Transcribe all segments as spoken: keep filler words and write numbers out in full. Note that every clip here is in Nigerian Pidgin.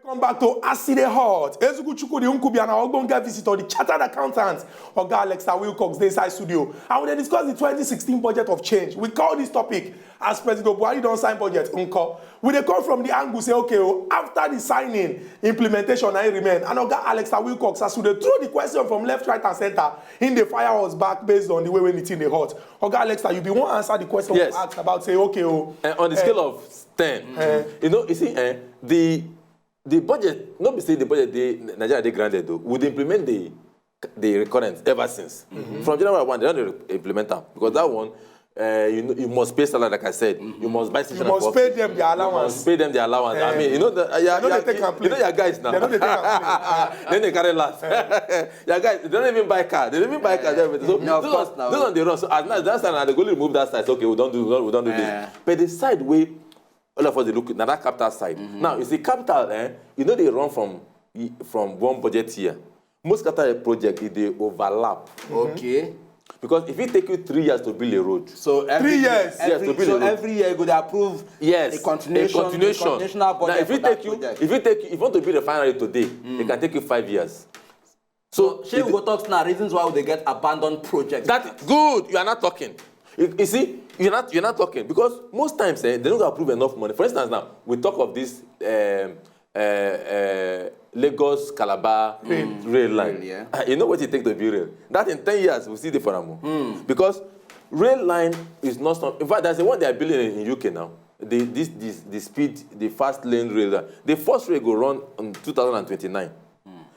Come back to As E Dey Hot. Ezugu Chukwudi Nkubia na ogbonge visitor, the chartered accountant, Oga Alexa Wilcox, dey inside studio. And we dey discuss the twenty sixteen budget of change. We call this topic, as President Buhari don sign budget, nko. We dey come from the angle say, okay, oh, after the signing, implementation na im remain. And Oga Alexa Wilcox, as we dey throw the question from left, right, and center, im dey fire us back based on the way wey the thing dey hot. Oga Alexa, you bin wan answer the question we Yes. ask about say, okay, oh, Eh, on the eh, scale of ten, Eh. you know, you see, eh, the the budget, no be say the budget dey Nigeria dey grounded though. We dey implement the the recurrent ever since. From January one, they don dey implement am because that one, uh, you know, you must pay salary, like I said. You must buy You station must and pay coffee. them their You allowance. must pay them their allowance. I Eh. mean, you know the uh, yeah, They no yeah, dey take am you know play. Your guys now. They no dey take am play. Then they carry last. Your guys, they don't even buy car. They don't even buy car. Everything. So No, of those course ones- now. Those on the run. So as now that's time they go remove that side. So, okay, we don't do we don't, we don't do Eh. this. But the side way all of us dey look, now that capital side. Now you see capital, eh? You know they run from from one budget year. Most capital project, it dey overlap. Okay. Because if it take you three years to build a road, So every Three year- years. Yes, Every, to build so a road. Every year you go dey approve Yes, a continuation, a continuation. A continual budget Now, if for you that take you, project. If you take, if you want to build a final road today, it can take you five years. So shey we go talk now reasons why we dey get abandoned projects. That good, you are not talking. You, you see, you're not you're not talking because most times eh, they don't approve enough money. For instance, now we talk of this um, uh, uh, Lagos Calabar rail line. Rail, yeah. Uh, you know what it takes to build rail? That in ten years we see the for am o. Because rail line is not some. In fact, there's a one they are building in, in U K now. The this this the speed the fast lane rail line. The first rail go run in two thousand and twenty-nine.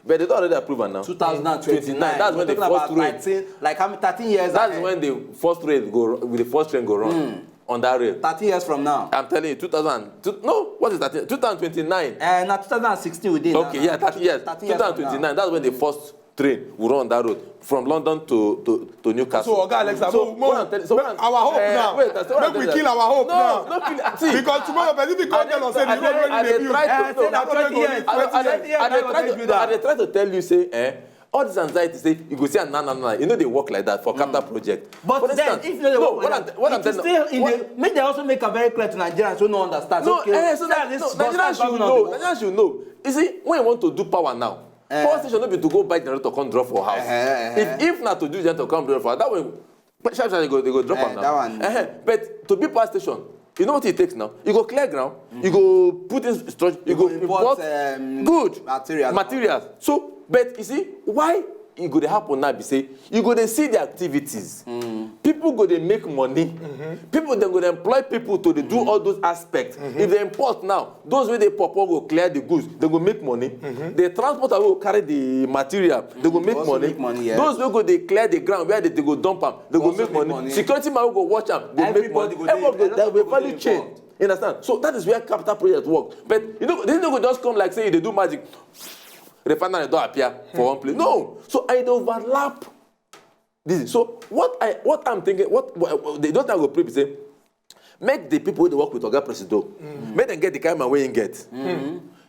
But they don't already approve am now. Two thousand and twenty-nine. That's when We're the talking first about rail. thirteen, like how many, thirteen years. That's ahead. When the first rail go ru- with the first train go run on that rail. Thirteen years from now. I'm telling you, two thousand. Two, no, what is that? Two thousand twenty-nine. Uh, now two thousand sixteen we did. Okay, yeah, thirty years. Thirteen years from now. Two thousand twenty-nine. That's when the first train will run on that road from London to to, to Newcastle. So, Oga Alexa, So, mo- mo- what I'm telling- so what I'm- our hope eh, now. Wait, that's what I'm Make we telling kill you. Our hope No, now. No kill. See, Because tomorrow, but if you I can't dey- tell us, say I the dey- road I wey dey dey try build, to- Eh, say that na road twenty go years. need I, I, twenty I, years. I dey try to tell you say, eh, all this anxiety say you go see am na na na. You know they work like that for capital project. But For then, instance, if you know no, what what I'm, what I'm it is telling still in what- the, make they also make am very clear to Nigerians who no understand. No, Okay, eh, so see that, as this no, disgusting Nigerians should governor know. dey work. Nigerians should know. You see, when you want to do power now, Eh. power station no be to go buy generator come drop for house. Eh, eh, eh. If if not to do generator come drop for house, that way sharp sharp they go they go drop Eh, am now. That one. Eh, eh. But to be power station, you know what it takes now? You go clear ground, you go put in structure, you, go go import, import, um, good materials. Materials. So, but you see why it go dey happen now be say you go dey see the activities. People go dey make money. People dem go dey employ people to dey do all those aspects. If they import now, those wey dey poor poor go clear the goods, they go make money. The transporter wey go carry the material, they go make also money. Make money, yes. Those wey go dey clear the ground where they, they go dump am, they go Also make make money. Money. Security man wey go watch am, go make Everybody money. Go dey, Everybody a lot go of there will people value dey chain. Involved. You understand? So that is where capital project work. But you know, they no go just come like say they do magic. Refinery don appear for one place. No. So I dey overlap. This is, so what I what I'm thinking, what, what they don't have to pray say, make the people wey dey work with Oga Presido, make them get the kind man wey him get.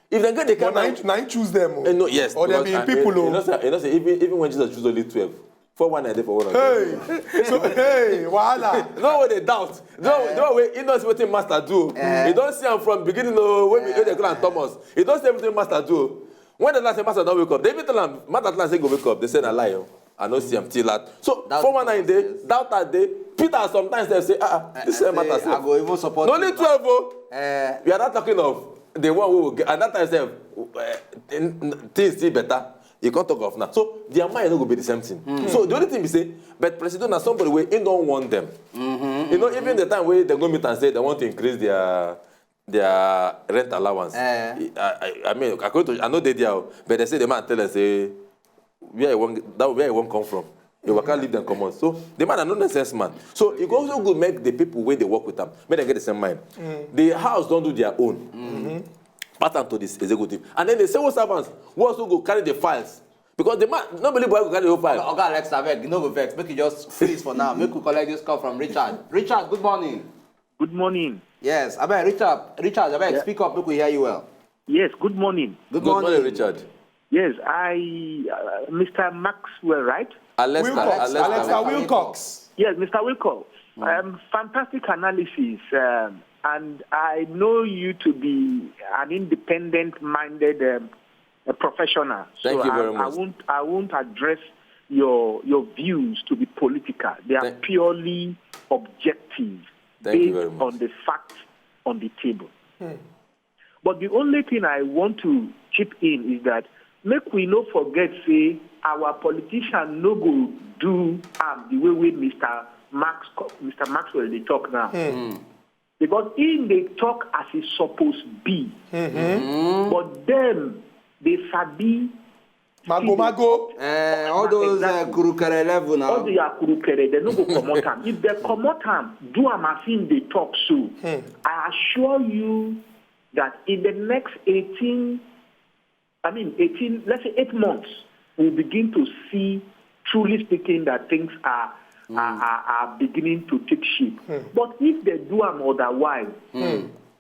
If they get the But kind na man, him, na him choose them. O. Eh, no, yes, Or they because be him I- people. eh, O. You know, say, you know, say even, even when Jesus choose only twelve, four one na dey for one of them. Hey, so hey, wahala. No way they doubt. No, no way. He knows what master do. He don't see him from beginning. No, when we they call him Thomas. He don't see everything master do. When the last time master don't wake up, they even tell him, master tell him say go wake up. They say na lie. Oh. I no see him till that. So That's four one nine day, yes. That that day, Peter sometimes they say, ah, ah, this I same matter. say, I go even support No you. Need twelve. Oh. Eh, We are not talking of the one who will get, and that time self, uh, things still better. You can't talk of now. So their mind no go be the same thing. So the only thing we say, but Presido na somebody wey he don't want them. You know, even the time where they go meet and say they want to increase their their rent allowance. Eh. I, I, I mean, according to I know they there, but they say the man tell us say where I want that where I want come from. You waka leave them common. So the man are no nonsense man. So it go also good make the people where they work with them, make them get the same mind. The house don't do their own. Pass am to this executive, and then the civil servants who also go carry the files because the man nobody boy go carry the whole file. Oga Alex, abeg, you no go vex. Make you just freeze for now. Make we collect this call from Richard. Richard, good morning. Good morning. Yes, abeg, Richard. Richard, abeg, speak up. Make we hear you well. Yes, good morning. Good, Good morning, Richard. Yes, I, uh, Mister Maxwell, right? Alesta, Wilcox. Alesta. Alexa Wilcox. Yes, Mister Wilcox. Um, fantastic analysis. Um, And I know you to be an independent-minded um, a professional. Thank so you I, very I much. won't I won't address your your views to be political. They are Thank- purely objective, Thank you based very much. on the facts on the table. But the only thing I want to chip in is that make we no forget say our politician no go do am the way wey Mister Max Mister Maxwell dey talk now. Because im dey talk as e suppose be. But dem dey sabi Mago mago. Uh, all those uh, Exactly. kurukere level now. All the akurukere, they no go comot am. If they comot am, do am as im dey talk so. I assure you that in the next eighteen, I mean eighteen, let's say eight months, we'll begin to see, truly speaking, that things are are, are, are beginning to take shape. But if they do am otherwise,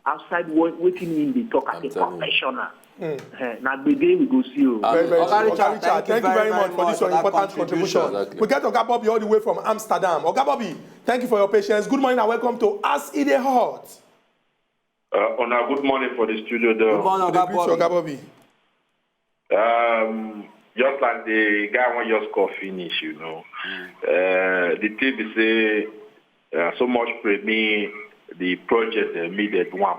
outside what wetin im dey talk as I'm a telling you. professional, eh, na gbege we go see o. Very, very Oga true. Richard, Oga Richard, thank you thank you very, very very much for much this for your that important contribution. contribution. Exactly. We get Oga Bobby all the way from Amsterdam. Oga Bobby, thank you for your patience. Good morning and welcome to As E Dey Hot. Uh, on a good morning for the studio, Good though. morning, Good Oga evening to Oga Bobby. Bobby. Um, just like the guy when just call finish, you know. Uh, the thing is say, uh, so much for me, the project uh, me that one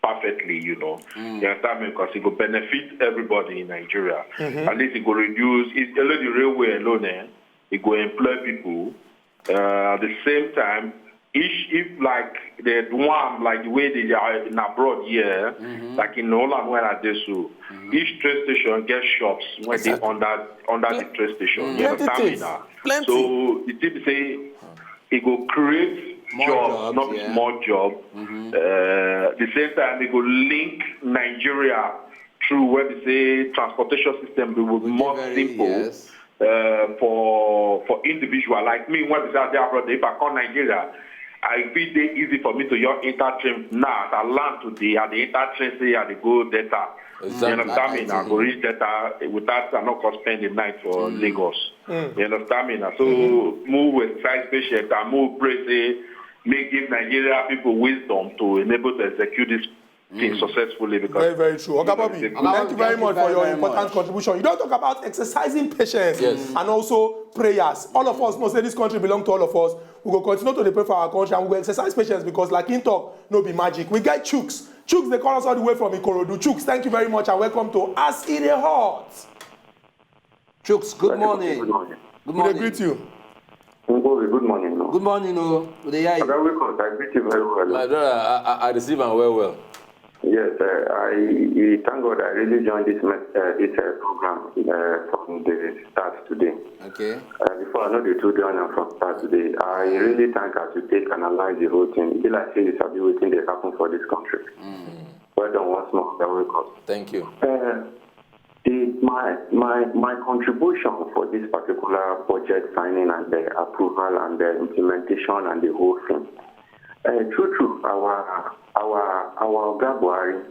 perfectly, you know. You understand me? Because it will benefit everybody in Nigeria. At least it will reduce, it, the railway alone, eh, it will employ people. Uh, at the same time, each if like the one like the way they are in abroad here, like in Holland where I did so, each train station gets shops when Exactly. they under under the train station. You Plenty understand me things. Now? Plenty. So it is say it go create More jobs, jobs, not yeah. small job. Uh, the same time, it go link Nigeria through where we say transportation system will be Will be more very, simple yes. uh, for for individual like me. When we say I dey abroad, if I come Nigeria, I fit dey easy for me to your enter train now. As I land today, I dey enter train say I dey go Delta. Exactly. You understand me now? I go reach Delta without I not go spend the night for Lagos. You understand me now? So move with size patient and move pray say make give Nigeria people wisdom to enable to execute this thing successfully because Very, very true. Oga Bobby, Oga thank Bobby, you very thank you much very, for your very important much. Contribution. You don't talk about exercising patience Yes. and also prayers. All of us know say this country belongs to all of us. We go continue to dey pray for our country and we go exercise patience because, like him talk, no be magic. We get Chuks. Chuks, they call us all the way from Ikorodu. Chuks, thank you very much and welcome to As E Dey Hot. Chuks, good Good morning. morning. Good We dey morning. Greet you. Ngozi, good morning. No. Good morning, oh. We dey hear you. Oga Wilcox, I greet you very well. My brother, I, I, I receive am well well. Yes, uh, I, I thank God I really joined this mes- uh, this uh, program uh, from the start today. Okay. Uh, before I know the two join am from start today. I really thank as you take analyze the whole thing. E be like say you sabi wetin dey happen for this country. Well done once more, Oga Wilcox. Thank you. Uh, the, my my my contribution for this particular budget signing and the approval and the implementation and the whole thing. Uh, true, true. Our our our Oga Buhari,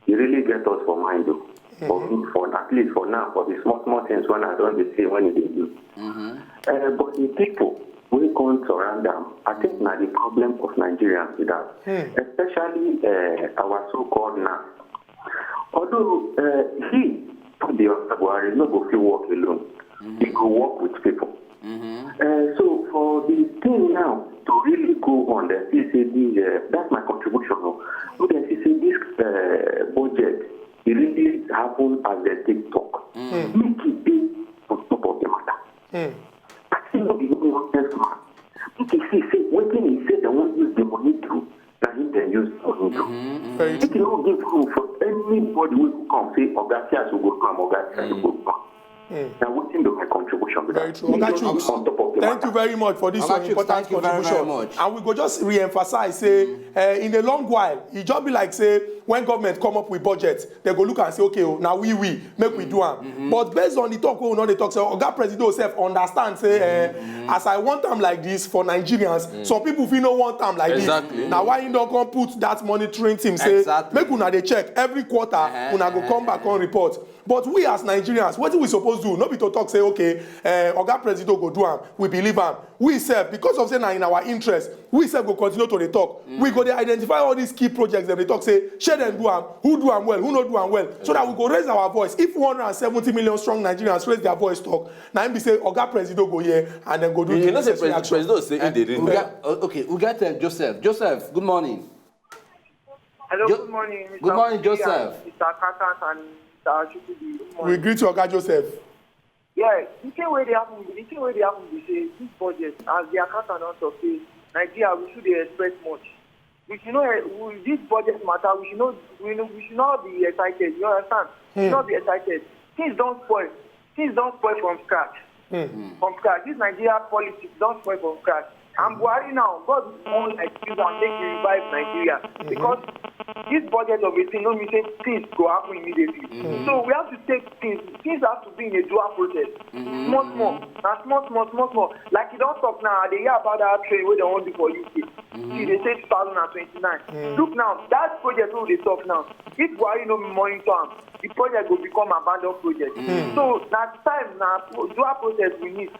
he really get us for mind though. For, for at least for now, for the small small things when I don't dey see when he dey do. Uh, but the people wey come surround am, I think na the problem of Nigerians be that, especially uh, our so-called now. Although uh, he, the Oga Buhari, no go fit work alone. He go work with people. Uh, so for the thing now to really go on, the C C D, uh, that's my contribution. No? But the C C D uh, budget, it really happen as the TikTok. Make it be on top of the matter. I think no be only one person. Make it see say wetin he say they wan use the money do, na him dem use the money do. Very Make it no give room for anybody wey go come say Oga Sias go come, Oga Sias go come. Na wetin be my contribution be Very that. true. Oga Make it Chuks, on top of the thank you matter. Very much for this Oga your Chuks, important thank you very, contribution. Very much. And we go just re-emphasize say uh, in a long while, e just be like say when government come up with budget, they go look and say, okay, oh, now we we make we do am. But based on the talk, we no dey talk. So Oga Presido sef understand say uh, as I want am like this for Nigerians, some people fit no want am like Exactly. This. Na why he don come put that monitoring team say Exactly. Make una dey check every quarter. Una go come back come report. But we as Nigerians, wetin we suppose do? No be to talk say, okay, uh, Oga Presido go do am, we believe am. We sef, because of say na in our interest, we sef go continue to dey talk. Mm. We go dey identify all these key projects dem dey talk say, shey dem do am, who do am well, who no do am well, so that we go raise our voice. If one hundred and seventy million strong Nigerians raise their voice talk, na im be say Oga Presido go hear and then go do the necessary action. You know say Presido say im dey read. We got, uh, okay, we got uh, Joseph. Joseph, good morning. Hello, good morning, Mister Good morning, Joseph. Mister Accountant and Mister Chukwudi. Good morning. We greet you, Oga Joseph. Yeah, the thing wey dey happen, the thing wey dey happen be say this budget, as the accountant don talk say, Nigeria, we should dey expect much. We should not, we, this budget matter, we should not, we, no- we should not be excited. You understand? We should not be excited. Things don spoil. Things don spoil from scratch. From scratch. This Nigeria politics don spoil from scratch. And Buhari now, God wan like use am make e revive Nigeria. Because this budget of a thing no mean say things go happen immediately. So we have to take things, things have to be in a dual process. Small, small, na small, small, small, small. Like you don talk now, I dey hear about that train wey dem wan do for U K. See, they say two thousand and twenty-nine. Look now, that project wey we dey talk now, if Buhari no monitor am, the project go become abandoned project. So na time, na dual process we need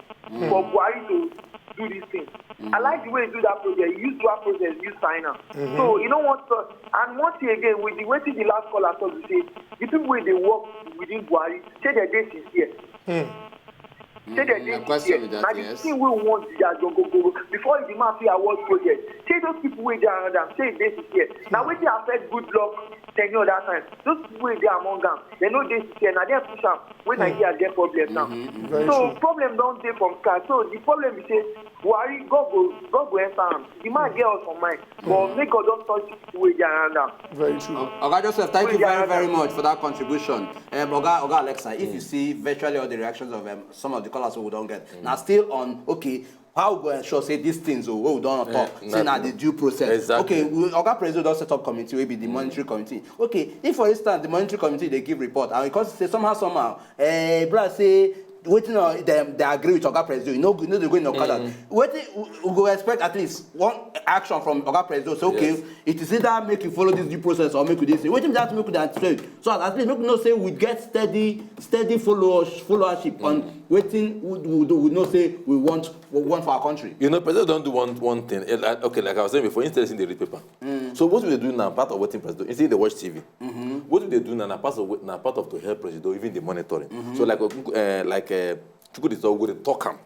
for Buhari to do this thing. I like the way he do that project. He use dual process, use sign am. So you know what? And one thing again, with the wetin the last caller talk, be say the people wey dey work within Buhari, say dem dey sincere. Say dem dey sincere. Na the thing wey we want be that go go go go. Before the man fit award project, say those people wey dey around am, say dem dey sincere. Na wetin affect Goodluck tenure that time. Those people wey dey among am, dem no dey sincere. Na dem push am when Nigeria get problem now. So problem don dey from scratch. So the problem be say Buhari, God go, God go answer am. The man get us for mind, but make God just touch the people wey dey around am. Very true. Oga Joseph, thank you very, very much for that contribution. Um, Oga, Oga Alexa, if you see virtually all the reactions of um, some of the callers we don't get, now still on, okay, how we go ensure say these things oh, we don't talk, say na the due process. Exactly. Okay, we, Oga President don set up committee, wey be the monitoring committee. Okay, if for instance the monitoring committee dey give report, and because say somehow, somehow, eh, bro, say wetin uh, dem dey agree with Oga President, you know, you know they go in Okada. Wetin we, we go expect at least one action from Oga President. So okay, it is either make you follow this due process or make you this thing. Wetin that make you dey anticipate? So at least make you know say we get steady, steady follow followership on wetin we, we do. We know say we want we want for our country. You know, President don do one one thing. Eh, like- Okay, like I was saying before, instead in the read paper. So what we dey do now, part of wetin President, you see, they watch T V. What we dey do now, na part of wet- na part of to help President, even the monitoring. So like uh, like uh, Chukwudi talk, we go dey talk am.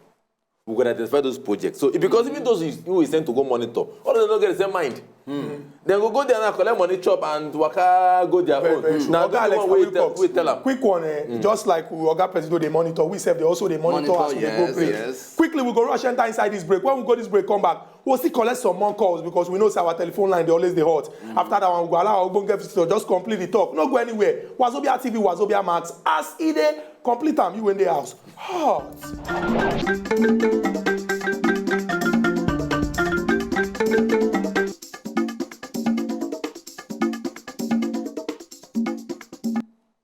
We go dey identify those projects. So it, because even those you, you will send to go monitor, all of them don't get the same mind. Then go go there and collect money, chop and waka go their own. Now Oga Alex, one wey tell, wey tell am. Quick one, eh? Just like we Oga President dey monitor, we sef dey also dey monitor as we dey go break. Quickly, we go rush enter inside this break. When we go this break, come back. We'll still collect some more calls because we know say our telephone line dey always dey hot. After that one, we go allow our ogbonge visitor just complete the talk. No go anywhere. Wazobia T V, Wazobia Max, as e dey complete am, you in the house. Hot.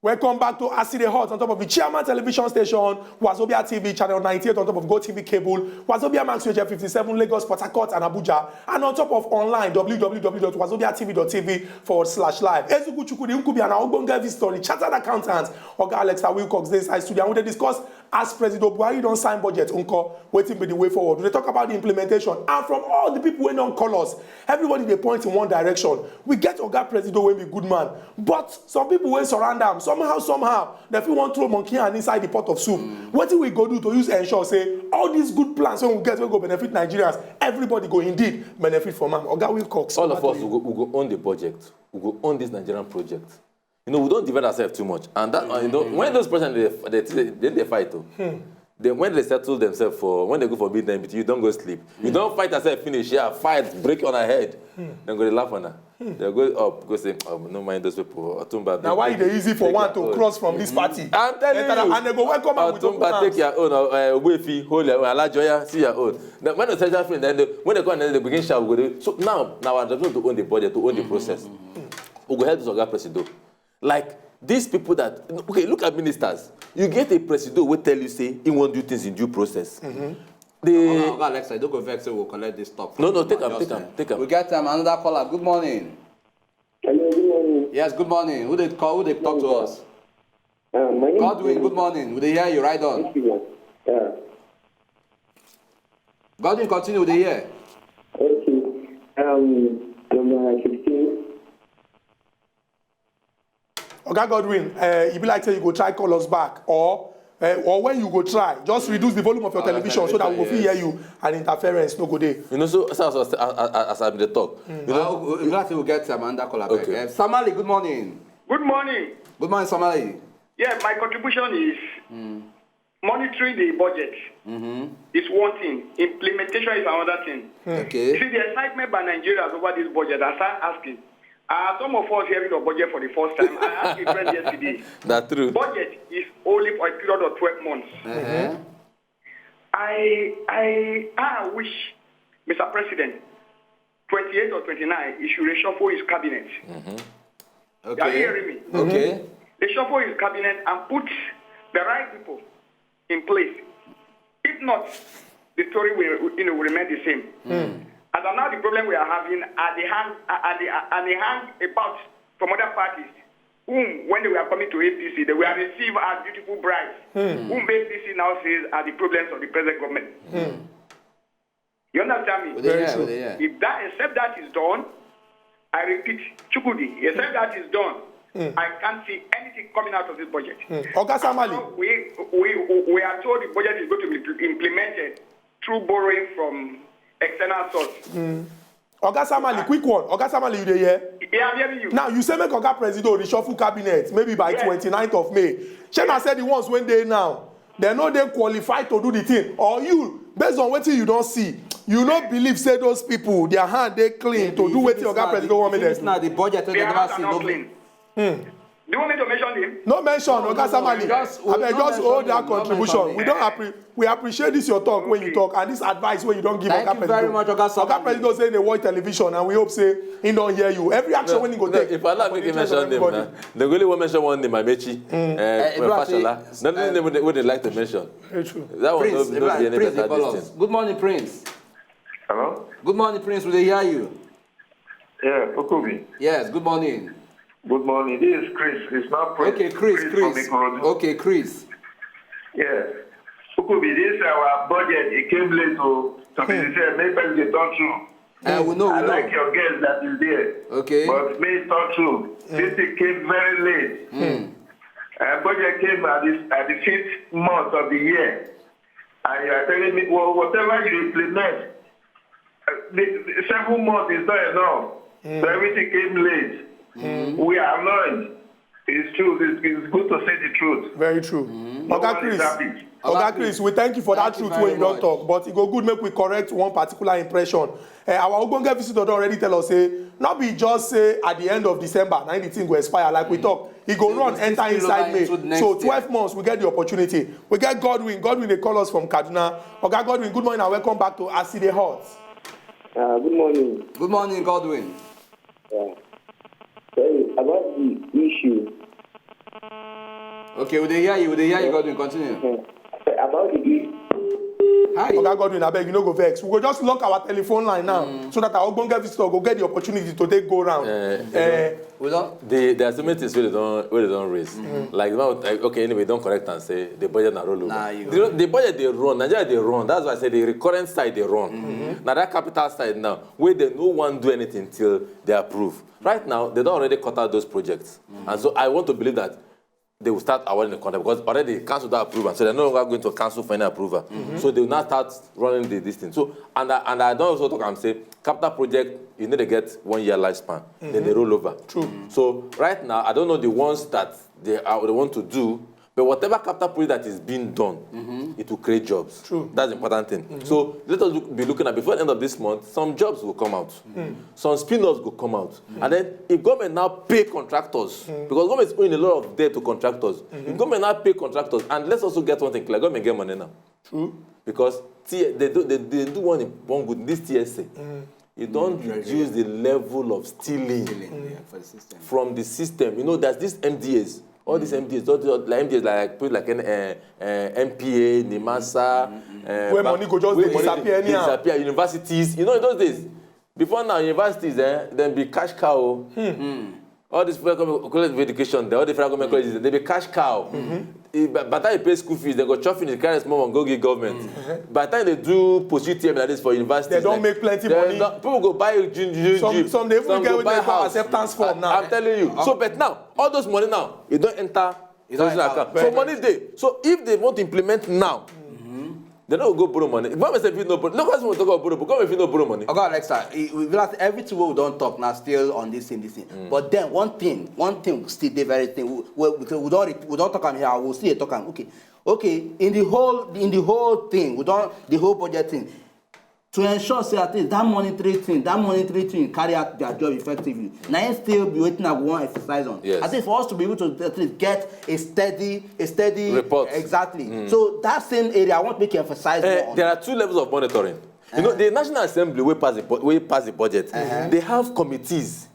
Welcome back to Aside Hot on top of the Chairman Television Station, Wazobia T V channel ninety-eight on top of Go T V cable, Wazobia Max U H F fifty-seven Lagos, Port Harcourt and Abuja, and on top of online www.wazobiatv.tv forward slash live. Ezuku Chukwudi Nkubi and our ogbonge visitor, the chartered accountant, Oga Alexa Wilcox, dey inside studio, and we dey discuss as President Buhari don sign budget, nko, wetin be the way forward. We dey talk about the implementation, and from all the people wey don call us, everybody dey point in one direction. We get Oga President wey be good man, but some people wey surround am, somehow, somehow, dem fit wan throw monkey hand inside the pot of soup. Wetin we go do to use ensure say all these good plans wey we get wey go benefit Nigerians, everybody go indeed benefit from am? Oga Wilcox, all of us, we go, we go own the budget. We go own this Nigerian project. You know, we don't divide ourselves too much. And that, uh, you know, when those persons, they, they, they, they fight, oh, then when they settle themselves for, when they go for midnight meeting, you don't go sleep. You don't fight yourself, finish, yeah, fight, break on our head. Then go dey laugh on her. They go up, go say, oh, no mind those people. Otumba, now why e dey easy for one to cross from this party? I'm telling you. And they go welcome am with open arms. Otumba, take your own. Uh, Ogbuefi, hold your own. Alajoya, see your own. Then when the central film, then they, when they come, then they begin shout. We go dey, so now, now our job is to own the budget, to own the process. We go help this Oga President. Like these people that, okay, look at ministers. You get a Presido wey tell you say he wan do things in due process. The Oga, Oga Alexa, you don't go vex say we'll collect this talk. No, no, take am, take am, take am. We get um, another caller. Good morning. Hello, good morning. Yes, good morning. Who dey call? Who dey talk to us? Uh, my name Godwin, good morning. We dey hear you. Right on. Thank you, man. Yeah. Godwin, continue. We dey hear. Okay. Um, number fifteen. Oga Godwin, uh, e be like say you go try call us back, or uh, or when you go try, just reduce the volume of your television so that we go fit hear you and interference no go dey. You know, so, so as, as, as, as I dey talk, you know, Well, we, we, we, we get Amanda call back. Okay. Uh, Samali, good morning. Good morning. Good morning, Samali. Yeah, my contribution is monitoring the budget is one thing, implementation is another thing. You Okay. see, the excitement by Nigerians over this budget, I start asking. Uh, some of us hearing the budget for the first time. I asked a friend yesterday. That's true. Budget is only for a period of twelve months. Uh-huh. I I I wish, Mister President, twenty-eight or twenty-nine, he should reshuffle his cabinet. Are you Okay. hearing me? Okay. Reshuffle his cabinet and put the right people in place. If not, the story will, you know, will remain the same. As of now, the problem we are having are the hand, are the, are the hand about from other parties, whom, when they were coming to A P C, they were received as beautiful brides, whom A P C now says are the problems of the present government. You understand me? We dey hear, we dey hear. If that, except that is done, I repeat, Chukwudi, except that is done, I can't see anything coming out of this budget. Oga Samali, We, we, we are told the budget is going to be implemented through borrowing from external sources. Oga Samali, quick one. Oga Samali, you dey hear? Yeah, I'm hearing you. Now, you say make Oga Presido reshuffle cabinet maybe by Yes. twenty-ninth of May. Shey na say the ones wey dey now, dem no dey qualified to do the thing? Or you, based on wetin you don see, you no believe say those people, their hand dey clean to do wetin Oga Presido wan make dem do? Now the budget wey Their dem never hands are see not no clean. Do you want me to mention them? No mention, Oga Samali. Just, we Abeg, no just mention hold them, that no contribution. mention We them. don appre we appreciate this your talk when you Okay. Talk and this advice wey you don give Thank Oga you Presido. Very much, Oga Samali. Oga Presido say he dey watch television and we hope say he don hear you. Every action wey he go No, take. if I allow for make the you interest of mention them, everybody. Now, they go only wan mention one name, Amechi. Uh, Eh, Ibrahim, Fashola. say, Not the name wey they, wey they like to mention. Very true. That one Prince, no, no be any Prince, better dey call this us. Thing. Good morning, Prince. Hello? Good morning, Prince. We dey hear you. Yeah, Okubi. Yes, good morning. Good morning. This is Chris. It's not Prince. Okay, Chris, Chris Chris. From Ikorodu. Okay, Chris. Yeah. Okubi, this our budget. It came late. Oh, so they say, make us get on through. Uh, we know, we I know. Like your guest that is there. Okay. But may it not true. This thing came very late. Uh, budget came at, this, at the fifth month of the year. And you are telling me, well, whatever you implement, uh, the, the seven months is not enough. So everything came late. We are annoyed. It's true. It's, it's good to say the truth. Very true. No Oga one is Chris, happy. Oga Chris, we thank you for that Thank you truth wey very you don much. Talk, but e go good make we correct one particular impression. Uh, our ogbonge visitor don already tell us say no be just say at the end of December na the thing go expire like we talk. E go So e run go still enter spill inside over May. Into next So year. Twelve months we get the opportunity. We get Godwin. Godwin dey call us from Kaduna. Oga Godwin, good morning and welcome back to As E Dey Hot. Uh, good morning. Good morning, Godwin. Yeah. Sorry, about the issue. Okay, we dey hear you. We dey hear you, Godwin. Continue. Uh, about the issue. Hi. Oga Godwin, abeg, you no go vex. We go just lock our telephone line now so that our ogbonge visitor go get the opportunity to take go round. Eh, Eh, We don't. The the estimate is where they don't where they don't raise. Like now, like, okay, anyway, don't correct and say the budget na roll over. Nah, you the, the budget they run, Nigeria they run. That's why I say the recurrent side they run. Now that capital side now, where they no one do anything till they approve. Right now, they don't already cut out those projects, and so I want to believe that they will start awarding the contract because already the council that approve and so they're no longer going to council for any approval. So they will now start running the, this thing. So and I, and I don't also talk and say capital project you need to get one year lifespan, then they roll over. True. So right now I don't know the ones that they are they want to do, but whatever capital project that is being done, it will create jobs. True. That's the important thing. So let us look, be looking at before the end of this month, some jobs will come out, some spin-offs will come out, and then if government now pay contractors because government is owing a lot of debt to contractors, if government now pay contractors, and let's also get one thing clear: government get money now. True. Because T- they do they, they do one one good this T S A. You don't reduce the level of stealing Feeling, yeah, for the system. from the system. You know, there's this M D As. All these M D As, all the, like M D As, like put like an uh, uh, M P A, NIMASA, uh, Where ba- money go just where dey money disappear dey anyhow. Disappear. Universities, you know, in those days. Before now, universities, eh, then be cash cow. Hmm. All these federal government college education, they all the federal government colleges, they be cash cow. Mm-hmm. By the time you pay school fees, they go chop finish, carry small one, go give government. Mm-hmm. By the time they do post U T M like this for university, they don't make plenty money. People go buy you gym, gym, some, gym. Some they even get with the acceptance form now. I'm telling you. So, but now, all those money now, you don't enter. It's not account. So money day. So if they want to implement now, mm-hmm. They no go borrow money. Government say fit no borrow. No person will talk about borrow, but government fit no borrow money. Oga Alexa, e- we realize everything wey we don talk na still on this thing, this thing. But then one thing, one thing still dey very thing. We, we, we don re- we don talk am here. We still dey talk am. Okay, okay. In the whole in the whole thing, we don the whole budget thing. To ensure say at least that monetary thing, that monetary thing carry out their job effectively. Na im still be wetin I go wan emphasize on. Yes. I think for us to be able to at least get a steady, a steady report. Exactly. So that same area, I want make you emphasize more on. There are two levels of monitoring. You know, the National Assembly wey pass the bu- wey pass the budget, they have committees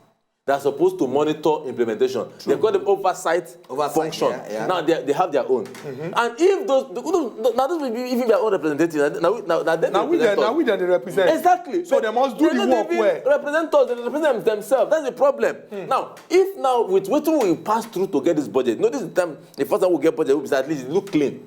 that are supposed to monitor implementation. They call them oversight function. Now they, they have their own. And if those, those, those now those will be even their own representatives. Now, now, now, then they Now we represent then, us. Now we then they represent. Exactly. So they must do They the don't work even well. Represent us. They represent themselves. That's the problem. Now, if now with what we pass through to get this budget, notice the time the first time we get budget, we be say at least it look clean.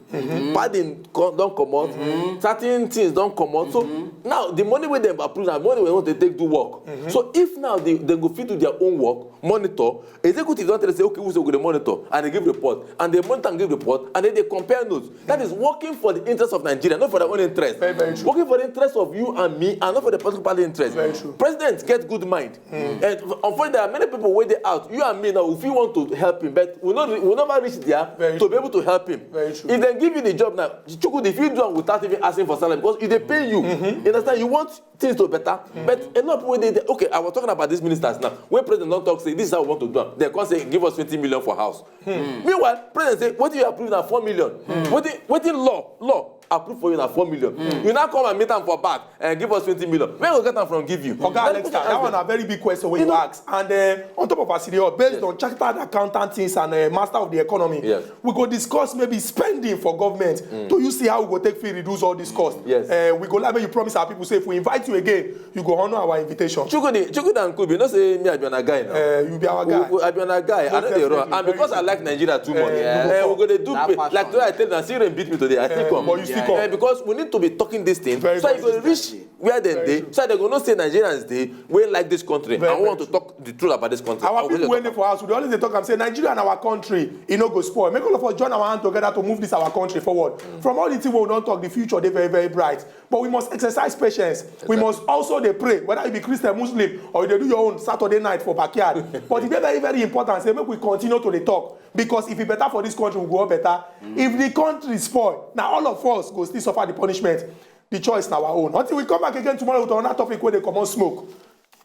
Padding co- don comot, certain things don comot. So now the money wey dem approve na money wey want to take do work. So if now they, they go fit do their own work, monitor, executive don tell us say, okay, we say we go dey monitor and they give report, and they monitor and give report, and then they compare notes. That is working for the interest of Nigeria, not for their own interest. Very, very true. Working for the interest of you and me, and not for the particular party interest. Very true. President get good mind. And unfortunately, there are many people wey dey out. You and me now, if we want to help him, but we no we never reach there to be able to help him. Very true. If they give you the job now, Chukwudi, if you do am without even asking for salary, because if they pay you, you understand, you want things to better. But a lot of people dey there. Okay, I was talking about these ministers now. When president don talk, say this is how we want to do am, they come say give us twenty million for house. Meanwhile, president say wetin you approve na four million. Wetin wetin law law approve for you na four million. You now come and meet am for back and give us twenty million. Where we get am from give you? Oga Alex, that one na very big question wey you ask. And uh, on top of as e dey hot, based on chartered accountant things and uh, master of the economy, we go discuss maybe spending for government to you see how we go take fit reduce all these costs. Yes. Uh, we go like make you promise our people say if we invite you again, you go honour our invitation. Chukwudi, Chukwudi and Kubi, you know say me I be una guy now. Uh, you be our guy. We, we, I be una guy. I no dey run. And because I like Nigeria too much, uh, we go dey do pay. Like today I tell you, see rain beat me today. I still come. But you still come. Uh, because we need to be talking this thing. Very so you go reach where dem dey. So they go know say Nigerians dey wey like this country and we want to talk the truth about this country. Our people wey dey for house, we dey always dey talk am say Nigeria na our country, e no go spoil. Make all of us join our hand together to move this our country forward. From all the things wey we don talk, the future dey very, very bright. But we must exercise patience. We must also dey pray, whether you be Christian, Muslim, or you dey do your own Saturday night for backyard. But e dey very, very important say make we continue to dey talk, because if e better for this country, we go all better. If the country spoil, na all of us go still suffer the punishment. The choice na our own. Until we come back again tomorrow with another topic wey dey comot smoke.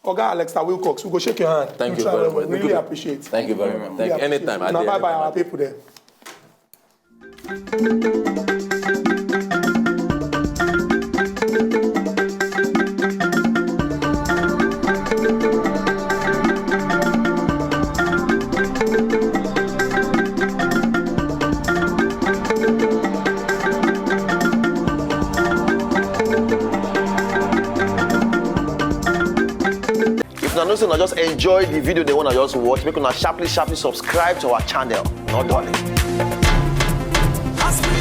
Oga Alexa Wilcox, we go shake your hand. Thank you very much. Really appreciate. Thank you very much. Thank you. Anytime. Una bye bye, our people there. If una know say una just enjoy the video, the one I just watch, make una sharply, sharply subscribe to our channel. No dulling. As we